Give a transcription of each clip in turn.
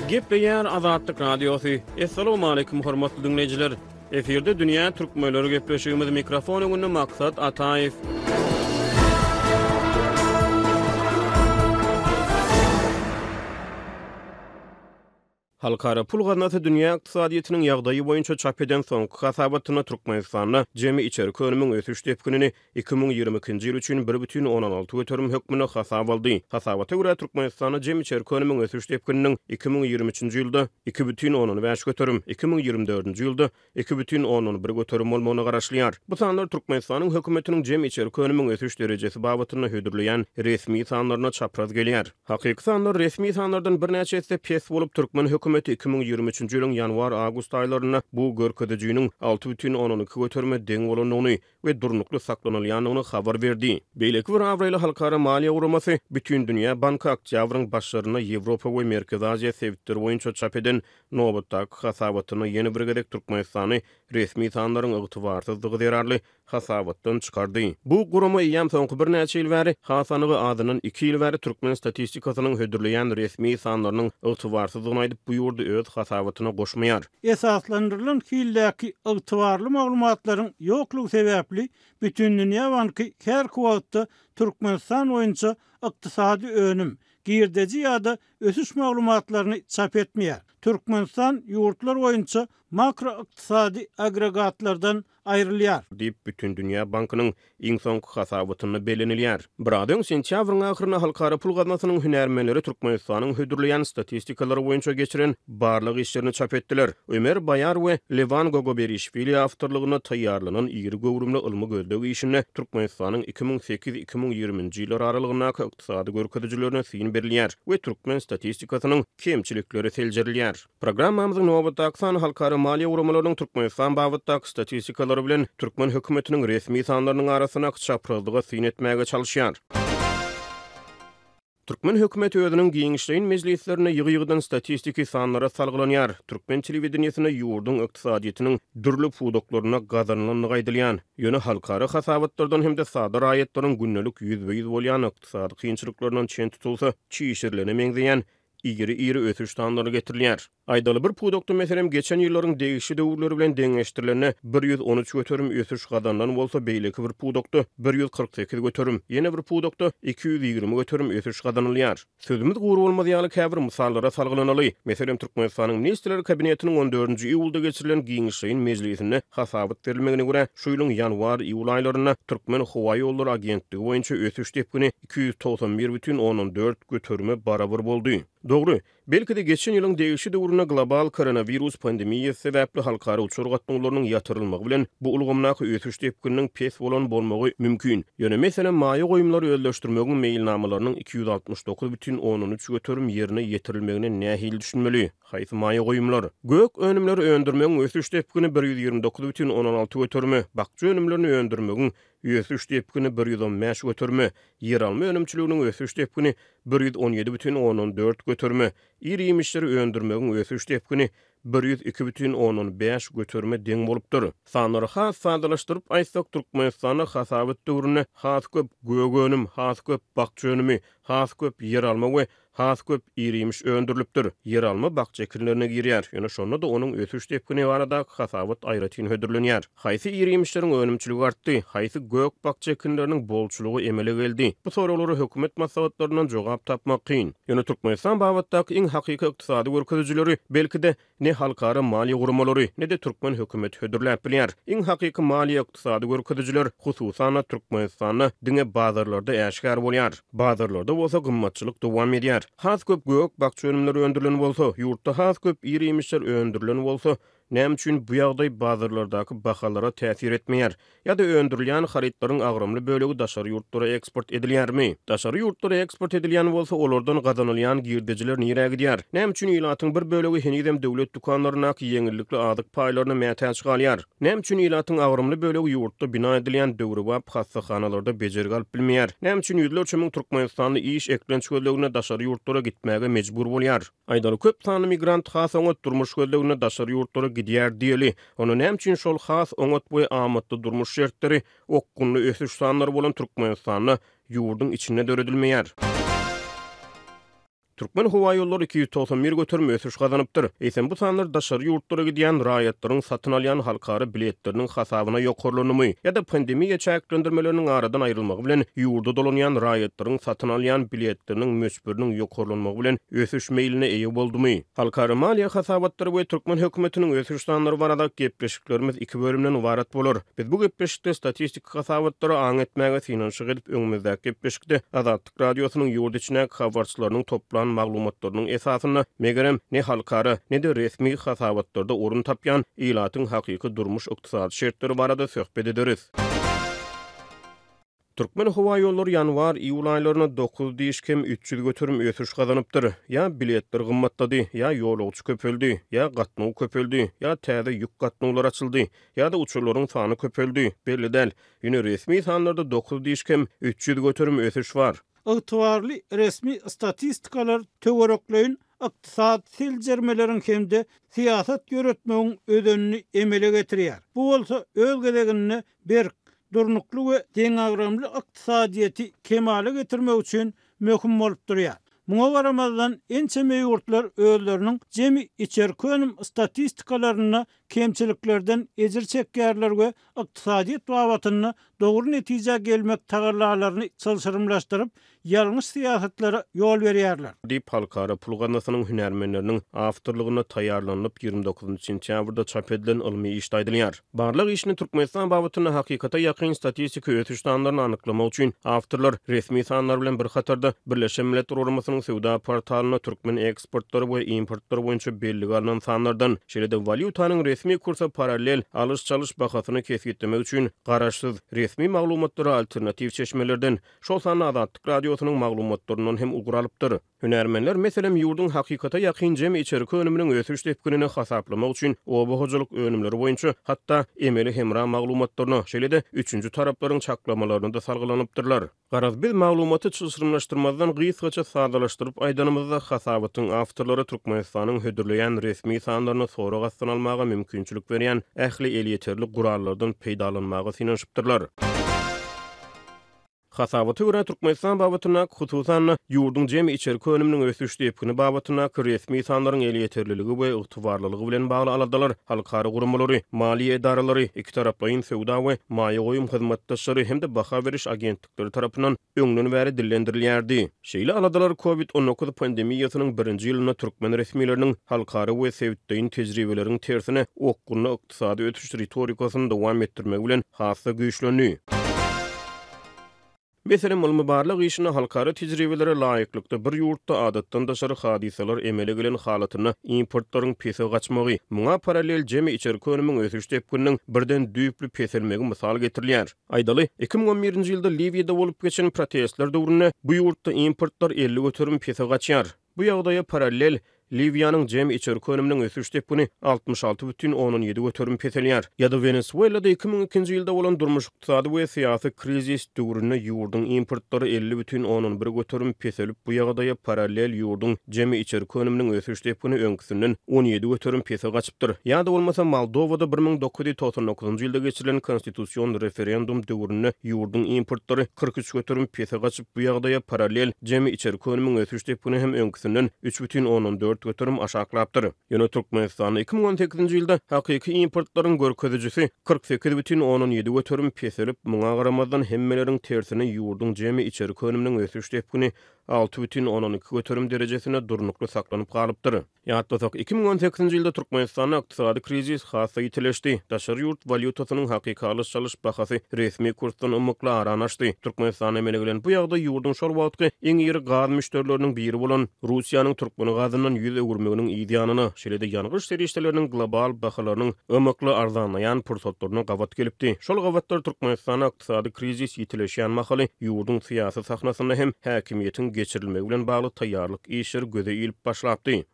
Gepleýär Azatlyk Radiosy. Assalamualaikum hormatly diňleýjiler. Efirde dünýä türkmenleri gepleşigimiz mikrofon öňünde Maksat Ataýew. Halkara pul gaznasy dünýä ykdysadyýetiniň ýagdaýy boýunça çap eden soňky hasabatynda Türkmenistanda jemi içerki önümiň ösüş depginini 2022-nji ýyl üçin 1,6 göterim hökmünde hasaba aldy. Hasabata görä, Türkmenistanda jemi içerki önümiň ösüş depgininiň 2023-nji ýylda 2,5 göterim, 2024-nji ýylda 2,1 göterim bolmagyna garaşylýar. Bu sanlar Türkmenistanyň hökümetiniň jemi içerki önümiň ösüş derejesi babatynda hödürleýän resmi sanlaryna çapraz gelýär. Hakyky sanlar resmi sanlardan birnäçe esse pes bolup, türkmen hökümeti 2023-nji ýylyň ýanwar-awgust aýlarynda bu görkezijiniň 6,2 göterime deň bolandygyny we durnukly saklanylýandygyny habar berdi. Beýleki bir abraýly halkara maliýe guramasy Bütindünýä banky oktýabryň başlarynda Ýewropa we Merkezi Aziýa sebitleri boýunça çap eden nobatdaky hasabatynda ýene bir gezek Türkmenistany resmi sanlaryň ygtybarsyzdygy zerarly hasabatdan çykardy. Bu gurama eýýäm soňky birnäçe ýyl bäri, has anygy azyndan iki ýyl bäri türkmen statistikasynyň hödürleýän resmi sanlarynyň ygtybarsyzdygyny aýdyp, bu ýurdy öz hasabatyna goşmaýar. Esaslandyrylan hildäki ygtybarly maglumatlaryň ýoklugy sebäpli Bütindünýä banky häzirki wagtda Türkmenistan boýunça ykdysady önüm, girdeji ýa-da ösüş maglumatlaryny çap etmeýär. Türkmenistan ýurtlar boýunça makroykdysady agregatlardan aýrylýar. Diýip, Bütindünýä bankynyň iň soňky hasabatynda bellenilýär. Biraz öň, sentýabryň ahyrynda Halkara pul gaznasynyň hünärmenleri Türkmenistanyň hödürleýän statistikalary boýunça geçiren barlag işlerini çap etdiler. Ömer Baýar we Lewan Gogoberişwili awtorlygynda taýýarlanan iri göwrümli ylmy-gözleg işinde Türkmenistanyň 2008, 2020-nji ýyllar aralygyndaky ykdysady görkezijilerine syn berilýär we türkmen statistikasynyň kemçilikleri seljerilýär. Programmamyzyň nobatdaky sany halkara maliýe guramalarynyň Türkmenistan babatdaky statistikalary bilen türkmen hökümetiniň resmi sanlarynyň arasyndaky çaprazlyga syn etmäge çalyşýar. Türkmen hökümeti özüniň giňişleýin mejlislerinde ýygy-ýygydan statistiki sanlara salgylanýar. Türkmen telewideniýesinde ýurduň ykdysadyýetiniň dürli pudaklarynda gazanylandygy aýdylýan, ýöne halkara hasabatlardan hem-de sada raýatlaryň gündelik ýüzbe-ýüz bolýan ykdysady kynçylyklaryndan çen tutulsa, çişirilene meňzeýän iri-iri ösüş sanlary getirilýär. Aýdaly, bir pudakda, meselem, geçen ýyllaryň degişli döwürleri bilen deňeşdirilende 113 göterim ösüş gazanylan bolsa, beýleki bir pudakda 148 göterim, ýene bir pudakda 220 göterim ösüş gazanylýar. Sözümiz gury bolmaz ýaly käbir mysallara salgylanaly. Meselem, Türkmenistanyň Ministrler Kabinetiniň on dördünji iýulda geçirilen giňişleýin mejlisinde hasabat berilmegine görä, şu ýylyň ýanwar-iýul aýlarynda Türkmenhowaýollary agentligi boýunça ösüş depgini 291 bütin ondan dört göterime barabar boldy. Dogry, belki-de geçen ýylyň degişli döwründe global koronawirus pandemiýasy sebäpli halkara uçar gatnawlarynyň ýatyrylmagy bilen bu ulgamdaky ösüş depgininiň pes bolan bolmagy mümkin. Ýöne, meselem, maýa goýumlary özleşdirmegiň meýilnamalarynyň 269 bütin ondan üç göterim ýerine ýetirilmegine nähili düşünmeli? Haýsy maýa goýumlar? Gök önümleri öndürmegiň ösüş depgini 129 bütin ondan alty göterime, bakja önümlerini öndürmegiň Ösüş depgini 115 göterime, ýeralma önümçiliginiň ösüş depgini 117 bütin ondan dört göterime, ir-iýmişleri öndürmegiň ösüş depgini 102 bütin ondan bäş göterime deň bolupdyr. Sanlary has sadalaşdyryp aýtsak, Türkmenistanda hasabat döwründe has köp gök önüm, has köp bakja önümi, has köp ýeralma we Has köp ir-iýmiş öndürilipdir. Ýeralma bakja ekinlerine girýär, ýöne şonda-da onuň ösüş depgini baradaky hasabat aýratyn hödürlenýär. Haýsy ir-iýmişleriň önümçiligi artdy? Haýsy gök-bakja ekinleriniň bolçulygy emele geldi? Bu soraglara hökümet maslahatlaryndan jogap tapmak kyn. Ýöne Türkmenistan babatdaky iň hakyky ykdysady görkezijileri, belki-de, Ne halkara maliýe guramalary, ne-de türkmen hökümeti hödürläp bilýär. Iň hakyky maliýe-ykdysady görkezijiler, hususan-da, Türkmenistanda diňe bazarlarda äşgär bolýar. Bazarlarda bolsa gymmatçylyk dowam edýär. Has köp gök-bakja önümleri öndürilen bolsa, ýurtda has köp ir-iýmişler öndürilen bolsa, näme üçin bu ýagdaý bazarlardaky bahalara täsir etmeýär? Ýa-da öndürilýän harytlaryň agramly bölegi daşary ýurtlara eksport edilýärmi? Daşary ýurtlara eksport edilýän bolsa, olardan gazanylýan girdejiler nirä gidýär? Näme üçin ilatyň bir bölegi henizem döwlet dükanlaryndaky ýeňillikli azyk paýlaryna mätäç galýar? Näme üçin ilatyň agramly bölegi ýurtda bina edilýän döwrebap hassahanalarda bejergi alyp bilmeýär? Näme üçin ýüzlerçe müň türkmenistanly iş, eklenç gözleginde daşary ýurtlara gitmäge mejbur bolýar? Aýdaly, köp sanly migrant has oňat durmuş gözleginde daşary ýurtlara gidýär diýeli. Onda näme üçin şol has oňat we amatly durmuş şertleri, okgunly ösüş sanlary bolan Türkmenistanda, ýurduň içinde döredilmeýär? Türkmenhowaýollary 291% ösüş gazanypdyr. Eýsem, bu sanlar daşary ýurtlara gidýän raýatlaryň satyn alýan halkara biletleriniň hasabyna ýokarlandymy ýa-da pandemiýa çäklendirmeleriniň aradan aýrylmagy bilen ýurda dolanýan raýatlaryň satyn alýan biletleriniň möçberiniň ýokarlanmagy bilen ösüş meýline eýe boldumy? Halkara maliýe hasabatlary we türkmen hökümetiniň ösüş sanlary barada gepleşiklerimiz iki bölümden ybarat bolar. Biz bu gepleşikde statistiki hasabatlara aň etmäge synanyşyk edip, öňümizdäki gepleşikde Azatlyk Radiosynyň ýurt içindäki habarçylarynyň toplan maglumatlarynyň esasynda, megerem, ne halkara, ne-de resmi hasabatlarda orun tapýan ilatyň hakyky durmuş-ykdysady şertleri barada söhbet ederis. Türkmenhowaýollary ýanwar-iýul aýlarynda dokuz diş kem 300% ösüş gazanypdyr. Ýa biletler gymmatlady, ýa ýolagçy köpeldi, ýa gatnaw köpeldi, ýa täze ýük gatnawlary açyldy, ýa-da uçarlaryň sany köpeldi, belli däl. Ýöne resmi sanlarda dokuz diş kem 300% ösüş bar. Ygtybarly resmi statistikalar töwerekleýin ykdysady seljermeleriň hem-de syýasat ýöretmegiň özenini emele getirýär. Bu bolsa öz gezeginde berk, durnukly we deňagramly ykdysadyýeti kemala getirmek üçin möhüm bolup durýar. Muňa garamazdan, ençeme ýurtlar özleriniň jemi içerki önüm statistikalarynda kemçiliklerden ejir çekýärler we ykdysadyýet babatynda dogry netijä gelmek tagallalaryny çylşyrymlaşdyryp, ýalňyş syýasatlara ýol berýärler. Diýip, Halkara pul gaznasynyň hünärmenleriniň awtorlygynda taýýarlanylyp, 29 sentýabrda çap edilen ylmy işde aýdylýar. Barlag işini Türkmenistan babatynda hakykata ýakyn statistiki ösüş sanlaryny anyklamak üçin awtorlar resmi sanlar bilen bir hatarda Birleşen Milletler Guramasynyň söwda portalynda türkmen eksportlary we importlary boýunça bellige alnan sanlardan, şeýle-de walýutanyň resmi kursa parallel alyş-çalyş bahasyny kesgitlemek üçin garaşsyz, resmi maglumatlara alternatiw çeşmelerden, şol sanda Azatlyk Radiosynyň maglumatlaryndan hem ugur alypdyr. Hünärmenler, meselem, ýurduň hakykata ýakyn jemi içerki önüminiň ösüş depginini hasaplamak üçin oba hojalyk önümleri boýunça hatda emeli hemra maglumatlaryna, şeýle-de üçünji taraplaryň çaklamalaryna-da salgylanypdyrlar. Garaz, biz maglumaty çylşyrymlaşdyrmazdan gysgaça sadalaşdyryp aýdanymyzda, hasabatyň awtorlary Türkmenistanyň hödürleýän resmi sanlaryny sorag astyna almaga mümkinçilik berýän ähli elýeterli gurallardan peýdalanmaga synanyşypdyrlar. Hasabata görä, Türkmenistan babatyndaky, hususan-da, ýurduň jemi içerki önüminiň ösüş depgini babatyndaky resmi sanlaryň elýeterliligi we ygtybarlylygy bilen bagly aladalar halkara guramalary, maliýe edaralary, ikitaraplaýyn söwda we maýa goýum hyzmatdaşlary hem-de baha beriş agentlikleri tarapyndan öňden bäri dillendirilýärdi. Şeýle aladalar Covid 19 pandemiýasynyň birinji ýylynda türkmen resmileriniň halkara we sebitleýin tejribeleriň tersine okgunly ykdysady ösüş ritorikasyny dowam etdirmegi bilen has-da güýçlendi. Meselem, ylmy-barlag işinde halkara tejribelere laýyklykda bir ýurtda adatdan daşary hadysalar emele gelen halatynda importlaryň pese gaçmagy, muňa parallel jemi içerki önümiň ösüş depgininiň birden düýpli peselmegi mysal getirilýär. Aýdaly, 2011-nji ýylda Liwiýada bolup geçen protestler döwründe bu ýurtda importlar 50% pese gaçýar. Bu ýagdaýa parallel, Liwiýanyň jemi içerki önüminiň ösüş depgini 66,7% peselýär. Ýa-da Wenesuelada 2002-nji ýylda bolan durmuş-ykdysady we syýasy krizis döwründe ýurduň importlary 50,1% peselip, bu ýagdaýa parallel ýurduň jemi içerki önüminiň ösüş depgini öňküsinden 17% pese gaçypdyr. Ýa-da bolmasa Moldowada 1999-njy ýylda geçirilen konstitusion referendum döwründe ýurduň importlary 43% pese gaçyp, Bu ýagdaýa parallel, jemi içerki önümiň ösüş depgini hem öňküsinden 3,4 aşaklapdyr. Ýöne Türkmenistanda 2018-nji ýylda hakyky importlaryň görkezijisi 48,7 peselip, muňa garamazdan hemmeleriň tersine ýurduň jemi içerki önüminiň ösüş depgini 6,2 derejesinde durnukly saklanyp galypdyr. Ýatlasak, 2018-nji ýylda Türkmenistanda ykdysady krizis has-da ýitileşdi. Daşary ýurt walýutasynyň hakyky alyş-çalyş bahasy resmi kursdan ymykly arany açdy. Türkmenistanda emele gelen bu ýagdaý ýurduň şol wagtky iň iri gaz müşderileriniň biri bolan Russiýanyň türkmen gazyndan ýüz öwürmeginiň yz ýanyna, şeýle-de ýangyç serişdeleriniň global bahalarynyň ymykly arzanlaýan pursatlaryna gabat gelipdi. Şol gabatlar Türkmenistanda ykdysady krizis ýitileşýän mahaly ýurduň syýasy sahnasynda hem häkimiýetiň geçirilmegi bilen bagly taýýarlyk işleri göze ilip başlapdy.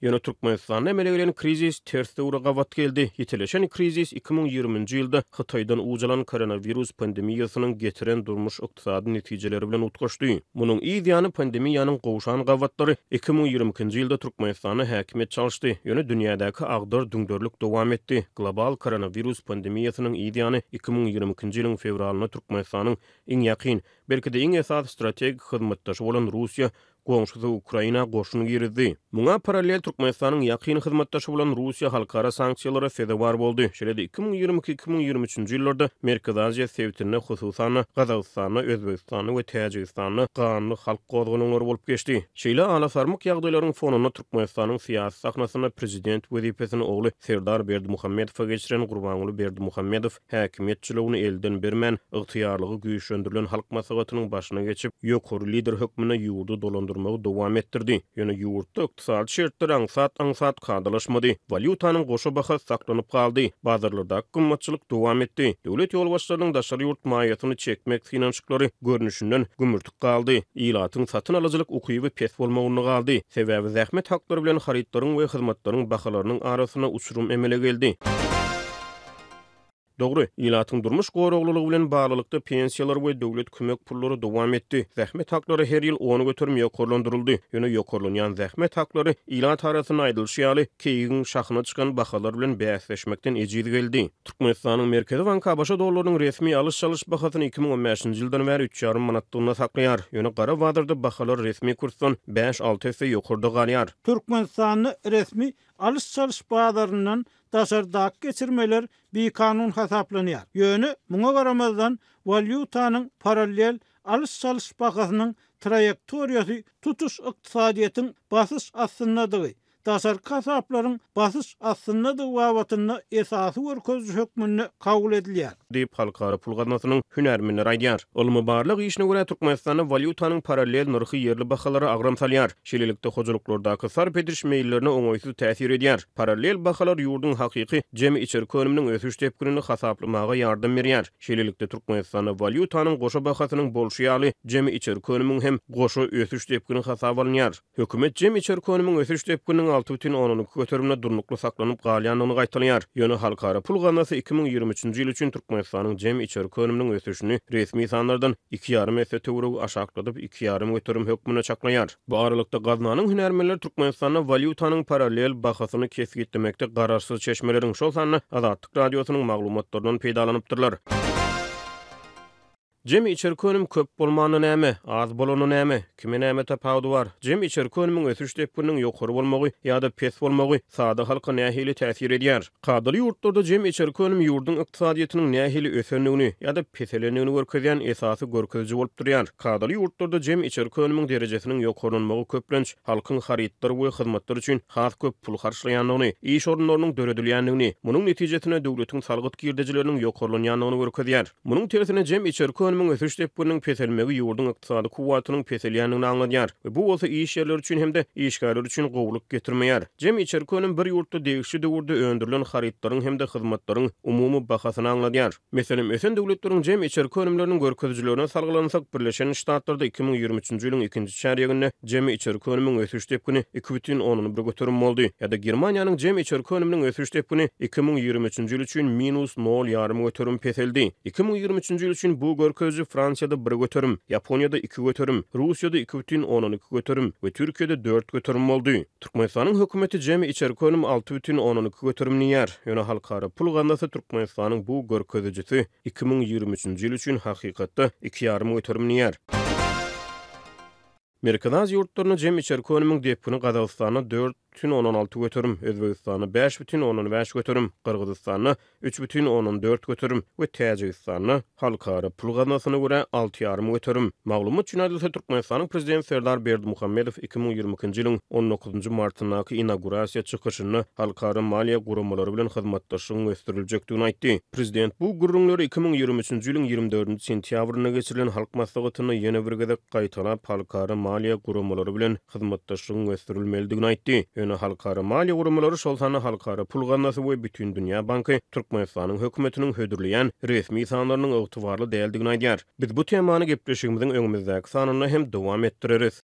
Ýöne Türkmenistanda emele gelen krizis ters döwre gabat geldi. Ýitileşen krizis 2020-nji ýylda Hytaýdan uç alan koronawirus pandemiýasynyň getiren durmuş-ykdysady netijeleri bilen utgaşdy. Munuň yz ýany pandemiýanyň gowşan gabatlary 2022-nji ýylda Türkmenistanda häkimiýet çalyşdy. Ýöne dünýädäki agdar-düňderlik dowam etdi. Global koronawirus pandemiýasynyň yz ýany 2022-nji ýylyň fewralynda Türkmenistanyň iň ýakyn, belki-de iň esasy strategik hyzmatdaşy bolan Russiýa goňşusy Ukraina goşun girizdi. Muňa parallel Türkmenistanyň ýakyn hyzmatdaşy bolan Russiýa halkara sanksiýalara sezewar boldy. Şeýle-de 2022, 2023-nji ýyllarda Merkezi Aziýa sebitinde, hususan-da, Gazagystanda, Özbegistanda we Täjigistanda ganly halk gozgalaňlary bolup geçdi. Şeýle alasarmyk ýagdaýlaryň fonunda Türkmenistanyň syýasy sahnasynda prezident wezipesini ogly Serdar Berdimuhamedowa geçiren Gurbanguly Berdimuhamedow häkimiýet jylawyny elden bermän, ygtyýarlygy güýçlendirilen Halk Maslahatynyň başyna geçip, ýokary lider hökmünde ýurdy dolandyrmagy dowam etdirdi. Ýöne ýurtda ykdysady şertler aňsat-aňsat kadalaşmady. Walýutanyň goşa bahasy saklanyp galdy. Bazarlardaky gymmatçylyk dowam etdi. Döwlet ýolbaşçylarynyň daşary ýurt maýasyny çekmek synanyşyklary, görnüşinden, gümürtik galdy. Ilatyň satyn alyjylyk ukyby pes bolmagynda galdy. Sebäbi zähmet haklary bilen harytlaryň we hyzmatlaryň bahalarynyň arasynda uçurum emele geldi. Dogry, ilatyň durmuş goraglylygy bilen baglylykda pensiýalar we döwlet kömek pullary dowam etdi, zähmet haklary her ýyl 10% ýokarlandyryldy, ýöne ýokarlanýan zähmet haklary ilat arasynda aýdylyşy ýaly, keýigiň şahyna çykan bahalar bilen bäsleşmekden ejiz geldi. Türkmenistanyň Merkezi banky ABŞ dollarynyň resmi alyş-çalyş bahasyny 2015-nji ýyldan bäri üç ýarym manatlygyna saklaýar, ýöne gara bazarda bahalar resmi kursdan bäş-alty esse ýokarda galýar. Türkmenistanda resmi alyş-çalyş bazaryndan daşardaky geçirmeler bikanun hasaplanýar. Ýöne, muňa garamazdan, walýutanyň parallel alyş-çalyş bahasynyň traýektoriýasy tutuş ykdysadyýetiň basyş astyndadygy, daşarky hasaplaryň basyş astyndadygy babatynda esasy görkeziji hökmünde kabul edilýär. Diýip, Halkara pul gaznasynyň hünärmenleri aýdýar. Ylmy-barlag işine görä, Türkmenistanda walýutanyň parallel nyrhy ýerli bahalara agram salýar. Şeýlelikde, hojalyklardaky sarp ediş meýillerine oňaýsyz täsir edýär. Parallel bahalar ýurduň hakyky jemi içerki önüminiň ösüş depginini hasaplamaga ýardam berýär. Şeýlelikde, Türkmenistanda walýutanyň goşa bahasynyň bolşy ýaly, jemi içerki önümiň hem goşa ösüş depgini hasaba alynýar. Hökümet jemi içerki önümiň ösüş depgininiň 6,2 göterimine durnukly saklanyp galýandygyny gaýtalaýar. Ýöne Halkara pul gaznasy 2023-nji ýyl üçin Türkmenistanyň jemi içerki önüminiň ösüşini resmi sanlardan iki ýarym esse töweregi aşakladyp, iki ýarym göterim hökmünde çaklaýar. Bu aralykda, gaznanyň hünärmenleri Türkmenistanda walýutanyň parallel bahasyny kesgitlemekde garaşsyz çeşmeleriň, şol sanda Azatlyk Radiosynyň maglumatlaryndan peýdalanypdyrlar. Jemi içerki önüm köp bolmanda näme, az bolanda näme, kime näme tapawudy bar? Jemi içerki önümiň ösüş depgininiň ýokary bolmagy ýa-da pes bolmagy sada halka nähili täsir edýär? Kadaly ýurtlarda jemi içerki önüm ýurduň ykdysadyýetiniň nähili ösendigini ýa-da peselendigini görkezýän esasy görkeziji bolup durýar. Kadaly ýurtlarda jemi içerki önümiň derejesiniň ýokarlanmagy köplenç halkyň harytlar we hyzmatlar üçin has köp pul harçlaýandygyny, iş orunlarynyň döredilýändigini, munuň netijesinde döwletiň salgyt girdejileriniň ýokarlanýandygyny görkezýär. Munuň tersine jem içerki önümiň ösüş depgininiň peselmegi ýurduň ykdysady kuwwatynyň peselýändigini aňladýar we bu bolsa iş ýerleri üçin hem-de işgärler üçin gowulyk getirmeýär. Jem içerki önüm bir ýurtda degişli döwürde öndürilen harytlaryň hem-de hyzmatlaryň umumy bahasyny aňladýar. Meselem, ösen döwletleriň jem içerki önümleriniň görkezijilerine salgylansak, Birleşen Ştatlarda 2023-nji ýylyň ikinji çärýeginde jemi içerki önümiň ösüş depgini 2,1 göterim boldy ýa-da Germaniýanyň jemi içerki önüminiň ösüş depgini 2023-nji ýyl üçin minus nol ýarym göterim peseldi. 2023-nji ýyl üçin bu görkeziji Fransiýada bir göterim, Ýaponiýada iki göterim, Russiýada 2,2 göterim we Türkiýede dört göterim boldy. Türkmenistanyň hökümeti jemi içerki önüm 6,2 göterim diýýär. Ýöne Halkara pul gaznasy Türkmenistanyň bu görkezijisi 2023-nji ýyl üçin hakykatda iki ýarym göterim diýýär. Merkezi Aziýa ýurtlarynda jemi içerki önümiň depgini Gazagystanda 4,6 göterim, Özbegistanda 5,5 göterim, Gyrgyzystanda 3,4 göterim we Täjigistanda, Halkara pul gaznasyna görä, 6,5 göterim. Maglumat üçin aýdylsa, Türkmenistanyň Prezidenti Serdar Berdimuhamedow 2022-nji ýylyň on dokuzynjy martyndaky inaugurasiýa çykyşynda halkara maliýe guramalary bilen hyzmatdaşlygyň ösdüriljekdigini aýtdy. Prezident bu gürrüňleri 2023-nji ýylyň 24-nji sentýabrynda geçirilen Halk Maslahatynda ýene bir gezek gaýtalap, halkara maliýe guramalary bilen hyzmatdaşlygyň ösdürilmelidigini aýtdy. Ýöne halkara maliýe guramalary, şol sanda Halkara pul gaznasy we Bütindünýä banky Türkmenistanyň hökümetiniň hödürleýän resmi sanlarynyň ygtybarly däldigini aýdýar. Biz bu temany gepleşigimiziň öňümizdäki sanynda hem dowam etdireris.